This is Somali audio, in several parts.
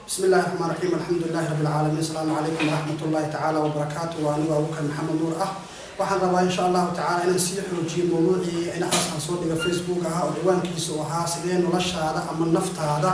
بسم الله الرحمن الرحيم، الحمد لله رب العالمين، السلام عليكم ورحمة الله تعالى وبركاته. وأنا أبوك محمد نور waxaan rabaa insha Allahu ta'ala inaan sii xoojiyo mowduucii inaas aan soo dhigay Facebook ah oo ciwaankiisu ahaa sidee noloshaada ama naftaada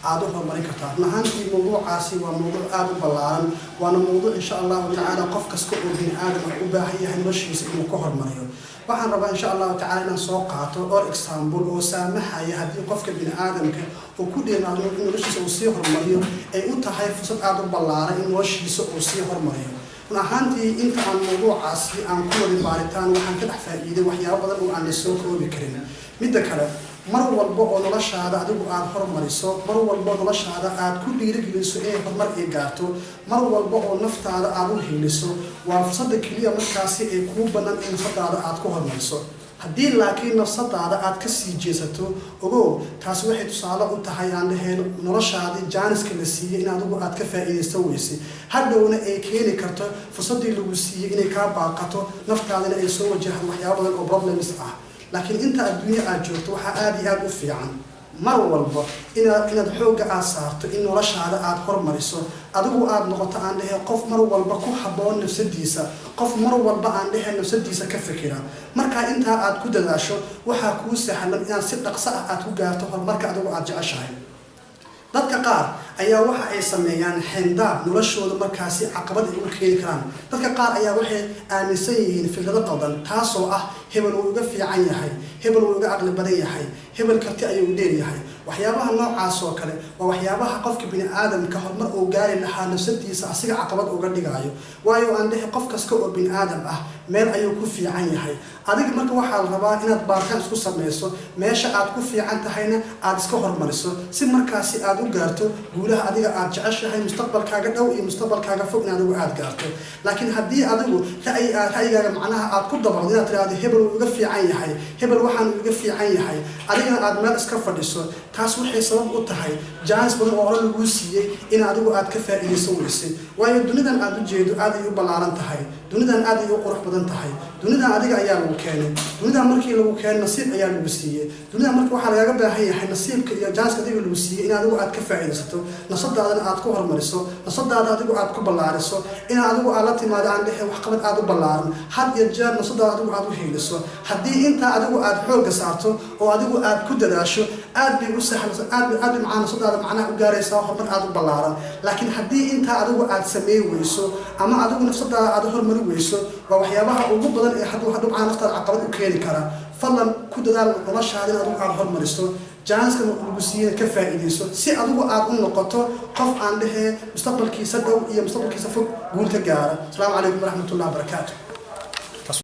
aad u horumarin kartaa. Run ahaantii mowduucaasi waa mowduuc aad u ballaaran, waana mowduuc insha Allahu ta'ala qof kasta oo bini aadam ah u baahan yahay noloshiisa inuu ka horumariyo. Waxaan rabaa insha Allahu ta'ala inaan soo qaato dhowr example oo saamaxaya haddii qofka bini aadamka uu ku dhiirnaado in noloshiisa uu sii horumariyo ay u tahay fursad aad u ballaaran in noloshiisa uu sii horumariyo. Run ahaantii inta aan mowduucaasi aan ku wadin baaritaan waxaan ka dhex faa'iiday waxyaabo badan oo aan la soo koobi karin. Midda kale, mar walba oo noloshaada adigu aad horumariso, mar walba oo noloshaada aad ku dhiirigeliso inay horumar ay gaarto, mar walba oo naftaada aad u hiiliso, waa fursadda keliya markaasi ay kuu bannaan in nafsadaada aad ku horumariso. Haddii laakiin nafsadaada aad ka sii jeesato, ogow taasi waxay tusaale u tahay aan dhaheen noloshaadii jaaniska la siiyey in adigu aad ka faa'iidaysto weysay, hadhowna ay keeni karto fursaddii lagu siiyey inay kaa baaqato, naftaadina ay soo wajahdo waxyaabo badan oo problems ah. Laakiin inta adduunyo aad joogto waxaa aad iyo aad u fiican mar walba inaad xoogga aad saarto in noloshaada aad hormariso, adigu aad noqoto aan dhehe qof mar walba ku habboon nafsadiisa, qof mar walba aan dhehe nafsadiisa ka fikira. Marka intaa aad ku dadaasho waxaa kuu sahlan inaad si dhaqso ah aad ku gaarto horumarka adigu aad jeceshahay. Dadka qaar ayaa waxa ay sameeyaan xindaab noloshooda markaasi caqabad ay u keeni karaan. Dadka qaar ayaa waxay aaminsan yihiin fikrado qaldan, taasoo ah hebel wuu uga fiican yahay, hebel wuu uga caqli badan yahay, hebel karti ayuu dheer yahay. Waxyaabaha noocaas oo kale waa waxyaabaha qofka bini aadamka horumar uu gaari lahaa nafsadiisa asiga caqabad uga dhigayo. Waayo aan dhehe qof kasta oo bini aadam ah meel ayuu ku fiican yahay. Adiga marka waxaa la rabaa inaad baaritaan isku sameyso, meesha aad ku fiican tahayna aad iska horumariso, si markaasi aad u gaarto guulaha adiga aad jeceshahay, mustaqbalkaaga dhow iyo mustaqbalkaaga fog in adigu aad gaarto. Laakiin haddii adigu ra'yigaaga macnaha aad ku dabaqdo inaad tiraahdo hebel wuu iga fiican yahay, hebel waxaan iga fiican yahay, adigana aad meel iska fadhiso, taas waxay sabab u tahay jaanis badan oo hore laguu siiyey in adigu aad ka faa'iidaysan weysay. Waayo dunidan aad u jeedo aad ay u ballaaran tahay, dunidan aad ay u qurux badan tahay, dunidan adiga ayaa lagu keenay, dunidan markii lagu keenay nasiib ayaa lagu siiyey. Dunidan marka waxaa lagaaga baahan yahay nasiibka iyo jaaniska adiga lagu siiyey in adigu aad ka faa'iidaysato, nafsadaadana aad ku horumariso, nafsadaada adigu aad ku ballaariso, in adigu aad la timaado aan dhehe waxqabad aad u ballaaran, had iyo jeer nafsadaada adigu aad u hiiliso. Haddii intaa adigu aad xoogga saarto oo adigu aad ku dadaasho, aad bay u sahlaysa, aad bay macnaha nafsadaada macnaha u gaaraysaa horumar aad u ballaaran. Laakiin haddii intaa adigu aad sameyn weyso ama adigu nafsadaada aad horumari weyso, waa waxyaabaha ugu badan ee hadduu macnaha naftaada caqabad u keeni kara. Fadlan ku dadaal noloshaada in adigu aad horumariso, jaaniska lagu siiyey ka faa'iidayso, si adigu aad u noqoto qof aan dhehe mustaqbalkiisa dhow iyo mustaqbalkiisa fog guul ka gaara. Asalaamu calaykum waraxmatullahi wabarakaatu.